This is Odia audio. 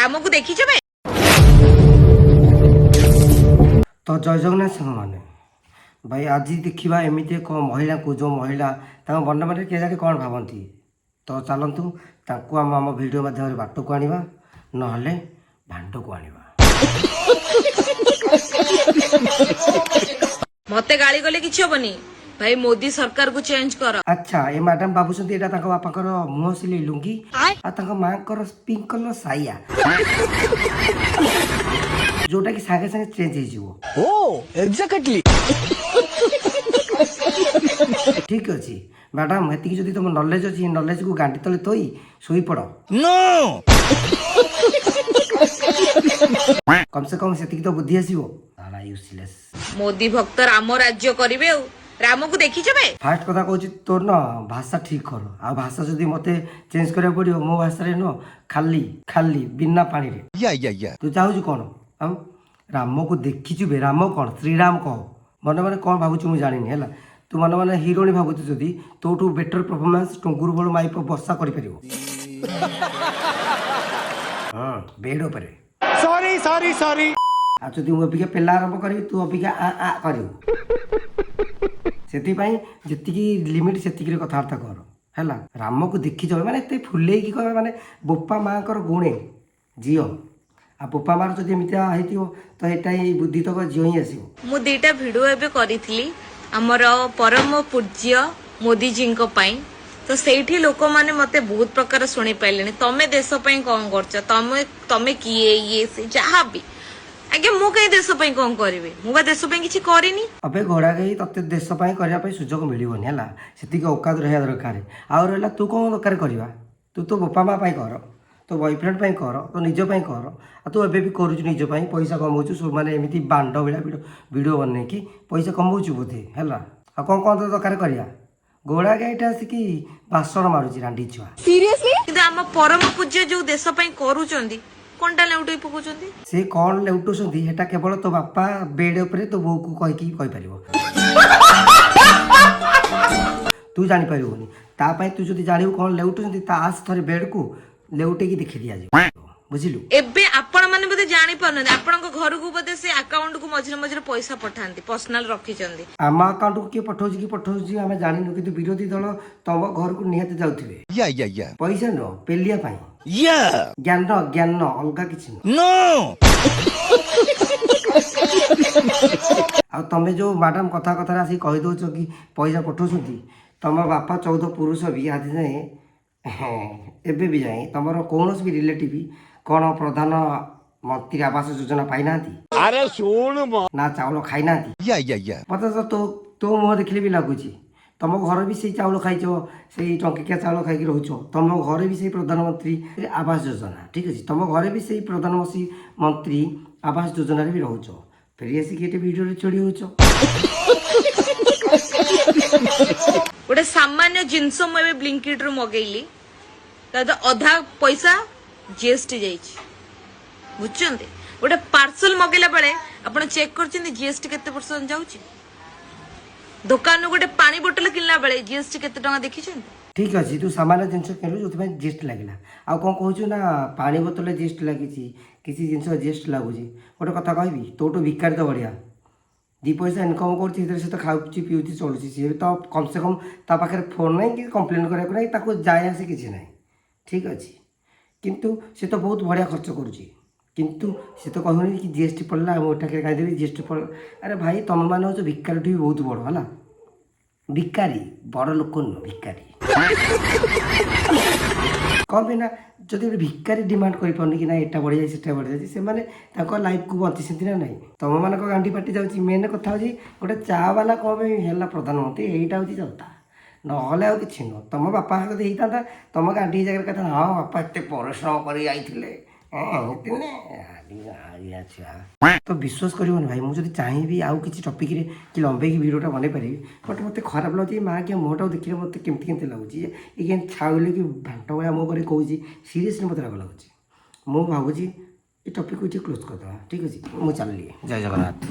ରାମକୁ ଦେଖିଛ ବେ? ତ ଜୟ ଜଗନ୍ନାଥ ସାଙ୍ଗମାନେ। ଭାଇ, ଆଜି ଦେଖିବା ଏମିତି ଏକ ମହିଳାଙ୍କୁ, ଯେଉଁ ମହିଳା ତାଙ୍କ ମନେ ମନେ କେଜାଣି କ'ଣ ଭାବନ୍ତି। ତ ଚାଲନ୍ତୁ, ତାଙ୍କୁ ଆମ ଆମ ଭିଡ଼ିଓ ମାଧ୍ୟମରେ ବାଟକୁ ଆଣିବା, ନହେଲେ ଭାଣ୍ଡକୁ ଆଣିବା। ମତେ ଗାଳି କଲେ କିଛି ହବନି ଭାଇ, ମୋଦି ସରକାରକୁ ଚେଞ୍ଜ କର। ଆଚ୍ଛା, ଏ ମ୍ୟାଡ଼ାମ ଭାବୁଛନ୍ତି ଏଇଟା ତାଙ୍କ ବାପାଙ୍କର ମୁହଁ ସିଲେଇ ଲୁଙ୍ଗି ଆଉ ତାଙ୍କ ମାଙ୍କର ପିଙ୍କ କଲର ସାଇଆ, ଯୋଉଟା କି ସାଙ୍ଗେ ସାଙ୍ଗେ ଚେଞ୍ଜ ହେଇଯିବ। ଓ ଏକ୍ଜାକ୍ଟଲି। ଠିକ ଅଛି ମ୍ୟାଡ଼ାମ, ଏତିକି ଯଦି ତମ ନଲେଜ ଅଛି, ନଲେଜକୁ ଗାଣ୍ଡି ତଳେ ଥୋଇ ଶୋଇପଡ଼। ନୋ। କମ ସେ କମ ସେତିକି ତ ବୁଦ୍ଧି ଆସିବ। ସାଲା ୟୁଜଲେସ୍। ମୋଦି ଭକ୍ତ ରାମ ରାଜ୍ୟ କରିବେ ଆଉ ରାମକୁ ଦେଖିଛ ବେ? ଫାର୍ଷ୍ଟ କଥା କହୁଛି, ତୋର ନା ଭାଷା ଠିକ କର। ଆଉ ଭାଷା ଯଦି ମତେ ଚେଞ୍ଜ କରିବାକୁ ପଡ଼ିବ, ମୋ ଭାଷାରେ ନୁହଁ, ଖାଲି ଖାଲି ବିନା ପାଣିରେ। ୟା ୟା ୟା। ତୁ ଚାହୁଁଛୁ କ'ଣ? ଆଉ ରାମକୁ ଦେଖିଛୁ ବେ? ରାମ କ'ଣ, ଶ୍ରୀରାମ କହ। ମନେ ମନେ କ'ଣ ଭାବୁଛୁ ମୁଁ ଜାଣିନି, ହେଲା? ତୁ ମନେ ମନେ ହିରୋଇନ୍ ଭାବୁଛୁ ଯଦି, ତୋଠୁ ବେଟର ପରଫର୍ମାନ୍ସ ଟୁଙ୍ଗୁରୁ ଭଳି ମାଇପ ବର୍ଷା କରିପାରିବ। ହଁ, ବେଡ୍ ଉପରେ। ସରି ସରି ସରି। ଆଉ ଯଦି ମୁଁ ଅବିକା ପେଲା ଆରମ୍ଭ କରିବି, ତୁ ଅବିକା ଆ ଆ କରିବୁ। ସେଥିପାଇଁ ଯେତିକି ଲିମିଟ୍ ସେତିକିରେ କଥାବାର୍ତ୍ତା କର, ହେଲା? ରାମକୁ ଦେଖିଛ ମାନେ ଏତେ ଫୁଲେଇକି କହିବା ମାନେ ବୋପା ମାଆଙ୍କର ଗୁଣେ ଝିଅ। ଆଉ ବୋପା ମାର ଯଦି ଏମିତିଆ ହେଇଥିବ, ତ ଏଇଟା ହିଁ ବୁଦ୍ଧି ତକ ଝିଅ ହିଁ ଆସିବ। ମୁଁ ଦିଟା ଭିଡିଓ ଏବେ କରିଥିଲି ଆମର ପରମ ପୂଜ୍ୟ ମୋଦିଜୀଙ୍କ ପାଇଁ। ତ ସେଇଠି ଲୋକମାନେ ମତେ ବହୁତ ପ୍ରକାର ଶୁଣି ପାରିଲେଣି, ତମେ ଦେଶ ପାଇଁ କଣ କରୁଛ, ତମେ ତମେ କିଏ, ଇଏ ସେ ଯାହା ବି। ଆଜ୍ଞା, ମୁଁ କାହିଁ ଦେଶ ପାଇଁ କଣ କରିବି? ମୁଁ ବା ଦେଶ ପାଇଁ କିଛି କରିନି। ଅବେ ଘୋଡ଼ା ଗାଈ, ତତେ ଦେଶ ପାଇଁ କରିବା ପାଇଁ ସୁଯୋଗ ମିଳିବନି, ହେଲା? ସେତିକି ଔକାତ ରହିବା ଦରକାର। ଆଉ ରହିଲା, ତୁ କ'ଣ ଦରକାର କରିବା? ତୁ ତୋ ବାପା ମା ପାଇଁ କର, ତୋ ବୟଫ୍ରେଣ୍ଡ ପାଇଁ କର, ତୋ ନିଜ ପାଇଁ କର। ଆଉ ତୁ ଏବେ ବି କରୁଛୁ, ନିଜ ପାଇଁ ପଇସା କମାଉଛୁ ସବୁ। ମାନେ ଏମିତି ବାଣ୍ଡ ଭଳିଆ ଭିଡ଼ିଓ ଭିଡ଼ିଓ ବନେଇକି ପଇସା କମାଉଛୁ ବୋଧେ, ହେଲା? ଆଉ କ'ଣ କ'ଣ ତ ଦରକାର କରିବା? ଘୋଡ଼ା ଗାଈଟା ଆସିକି ବାସନ ମାରୁଛି, ରାଣ୍ଡି ଛୁଆ। କିନ୍ତୁ ଆମ ପରମ ପୂଜ୍ୟ ଯୋଉ ଦେଶ ପାଇଁ କରୁଛନ୍ତି, କଣଟା ଲେଉଟେଇ ପକଉଛନ୍ତି? ସେ କ'ଣ ଲେଉଟୁଛନ୍ତି, ସେଟା କେବଳ ତୋ ବାପା ବେଡ୍ ଉପରେ ତୋ ବୋଉକୁ କହିକି କହିପାରିବ, ତୁ ଜାଣିପାରିବୁନି। ତା ପାଇଁ ତୁ ଯଦି ଜାଣିବୁ କ'ଣ ଲେଉଟୁଛନ୍ତି, ତା ଆସ ଥରେ ବେଡ୍କୁ, ଲେଉଟେଇକି ଦେଖି ଦିଆଯିବ, ବୁଝିଲୁ? ଏବେ ଆପଣ ମାନେ ବୋଧେ ଜାଣିପାରୁନାହାନ୍ତି। ଆପଣଙ୍କ ଘରକୁ ବୋଧେ ସେ ଆକାଉଣ୍ଟକୁ ମଝିରେ ମଝିରେ ପଇସା ପଠାନ୍ତି, ପର୍ସନାଲ ରଖିଛନ୍ତି। ଆମ ଆକାଉଣ୍ଟକୁ କିଏ ପଠଉଛି କି ପଠଉଛି ଆମେ ଜାଣିନୁ, କିନ୍ତୁ ବିରୋଧୀ ଦଳ ତମ ଘରକୁ ନିହାତି ଯାଉଥିବେ। ୟା ୟା ୟା। ପଇସା ନୁହଁ, ପେଲିଆ ପାଇଁ। ୟା। ଜ୍ଞାନ, ଜ୍ଞାନ, ଅଲଗା କିଛି ନୁହଁ। ନୋ। ଆଉ ତମେ ଯୋଉ ମ୍ୟାଡ଼ାମ କଥା କଥାରେ ଆସିକି କହିଦେଉଛ କି ପଇସା ପଠଉଛନ୍ତି, ତମ ବାପା 14 ପୁରୁଷ ବି ଆଜି ଯାଏଁ, ହଁ, ଏବେ ବି ଯାଏଁ ତମର କୌଣସି ବି ରିଲେଟିଭ କ'ଣ ପ୍ରଧାନ ମନ୍ତ୍ରୀ ଆବାସ ଯୋଜନା ପାଇନାହାନ୍ତି? ଆରେ ଶୁଣ। ନା ଚାଉଳ ଖାଇନାହାନ୍ତି? ୟା ୟା ୟା। ମତେ ତ ତୋ ତୋ ମୁହଁ ଦେଖିଲେ ବି ଲାଗୁଛି, ତମ ଘରେ ବି ସେଇ ଚାଉଳ ଖାଇଛ, ସେଇ ଟଙ୍କିକିଆ ଚାଉଳ ଖାଇକି ରହୁଛ। ତମ ଘରେ ବି ସେଇ ପ୍ରଧାନମନ୍ତ୍ରୀ ଆବାସ ଯୋଜନା, ଠିକ ଅଛି, ତମ ଘରେ ବି ସେଇ ପ୍ରଧାନମନ୍ତ୍ରୀ ମନ୍ତ୍ରୀ ଆବାସ ଯୋଜନାରେ ବି ରହୁଛ। ଫେରି ଆସିକି ଏଠି ଭିଡ଼ିଓରେ ଚଢ଼ି ହେଉଛ। ଗୋଟେ ସାମାନ୍ୟ ଜିନିଷ ମୁଁ ଏବେ ବ୍ଲିଙ୍କିଟ୍ ରୁ ମଗେଇଲି, ତା ଦେହରେ ଅଧା ପଇସା ଜିଏସଟି ଯାଇଛି, ବୁଝୁଛନ୍ତି? ଗୋଟେ ପାର୍ସଲ ମଗେଇଲା ବେଳେ ଆପଣ ଚେକ୍ କରିଛନ୍ତି ଜିଏସଟି କେତେ ପରସେଣ୍ଟ ଯାଉଛି? ଦୋକାନରୁ ଗୋଟେ ପାଣି ବୋଟଲ କିଣିଲା ବେଳେ ଜିଏସଟି କେତେ ଟଙ୍କା ଦେଖିଛନ୍ତି? ଠିକ ଅଛି, ତୁ ସାମାନ୍ୟ ଜିନିଷ କିଣିଲୁ, ଯୋଉଥିପାଇଁ ଜିଏସଟି ଲାଗିଲା। ଆଉ କ'ଣ କହୁଛୁ ନା ପାଣି ବୋତଲରେ ଜିଏସଟି ଲାଗିଛି, କିଛି ଜିନିଷ ଜିଏସଟି ଲାଗୁଛି। ଗୋଟେ କଥା କହିବି, ତୋଠୁ ଭିକାରୀ ତ ବଢ଼ିଆ ଦି ପଇସା ଇନକମ୍ କରୁଛି। ସେଥିରେ ସେ ତ ଖାଉଛି, ପିଉଛି, ଚଳୁଛି। ସିଏ ତ କମ୍ ସେ କମ୍ ତା ପାଖରେ ଫୋନ୍ ନାହିଁ କି କମ୍ପ୍ଲେନ୍ କରିବାକୁ ନାହିଁ, ତାକୁ ଯାଏ ଆସେ କିଛି ନାହିଁ, ଠିକ୍ ଅଛି। କିନ୍ତୁ ସେ ତ ବହୁତ ବଢ଼ିଆ ଖର୍ଚ୍ଚ କରୁଛି। କିନ୍ତୁ ସେ ତ କହୁନି କି ଜିଏସଟି ପଡ଼ିଲା, ମୁଁ ଏଟା ଖାଇଦେବି, ଜିଏସଟି ପଡ଼ିଲା। ଆରେ ଭାଇ, ତମମାନେ ହେଉଛ ଭିକାରୀଠୁ ବି ବହୁତ ବଡ଼, ହେଲା? ଭିକାରୀ, ବଡ଼ ଲୋକ ନୁହଁ, ଭିକାରୀ। କ'ଣ ପାଇଁ ନା ଯଦି ଗୋଟେ ଭିକାରୀ ଡିମାଣ୍ଡ କରିପାରୁନି କି ନା ଏଟା ବଢ଼ିଯାଇଛି, ସେଟା ବଢ଼ିଯାଇଛି, ସେମାନେ ତାଙ୍କ ଲାଇଫକୁ ବଞ୍ଚିଛନ୍ତି ନା ନାହିଁ? ତମମାନଙ୍କ ଗାଣ୍ଡି ଫାଟି ଯାଉଛି। ମେନ୍ କଥା ହେଉଛି, ଗୋଟେ ଚା ବାଲା କ'ଣ ପାଇଁ ହେଲା ପ୍ରଧାନମନ୍ତ୍ରୀ, ଏଇଟା ହେଉଛି ଜନତା, ନହେଲେ ଆଉ କିଛି ନୁହଁ। ତମ ବାପା ଯଦି ହେଇଥାନ୍ତା, ତମ ଗାଣ୍ଡି ଜାଗାରେ କଥା, ହଁ, ବାପା ଏତେ ପରିଶ୍ରମ କରି ଯାଇଥିଲେ। ଛୁଆ ତ ବିଶ୍ୱାସ କରିବନି ଭାଇ, ମୁଁ ଯଦି ଚାହିଁବି ଆଉ କିଛି ଟପିକ୍ରେ କି ଲମ୍ବେଇକି ଭିଡ଼ିଓଟା ବନେଇ ପାରିବି, ବଟ୍ ମୋତେ ଖରାପ ଲାଗୁଛି। ମା କିଆ ମୁହଁଟାକୁ ଦେଖିଲେ ମୋତେ କେମିତି କେମିତି ଲାଗୁଛି। ଏ କେମିତି ଛାଉଲେ କି ଘାଣ୍ଟ ଭଳିଆ ମୁହଁ କରି କହୁଛି। ସିରିୟସଲି ମୋତେ ରାଗ ଲାଗୁଛି। ମୁଁ ଭାବୁଛି ଏ ଟପିକ୍କୁ ଏଠି କ୍ଲୋଜ୍ କରିଦେବା। ଠିକ୍ ଅଛି, ମୁଁ ଚାଲିଲି। ଜୟ ଜଗନ୍ନାଥ।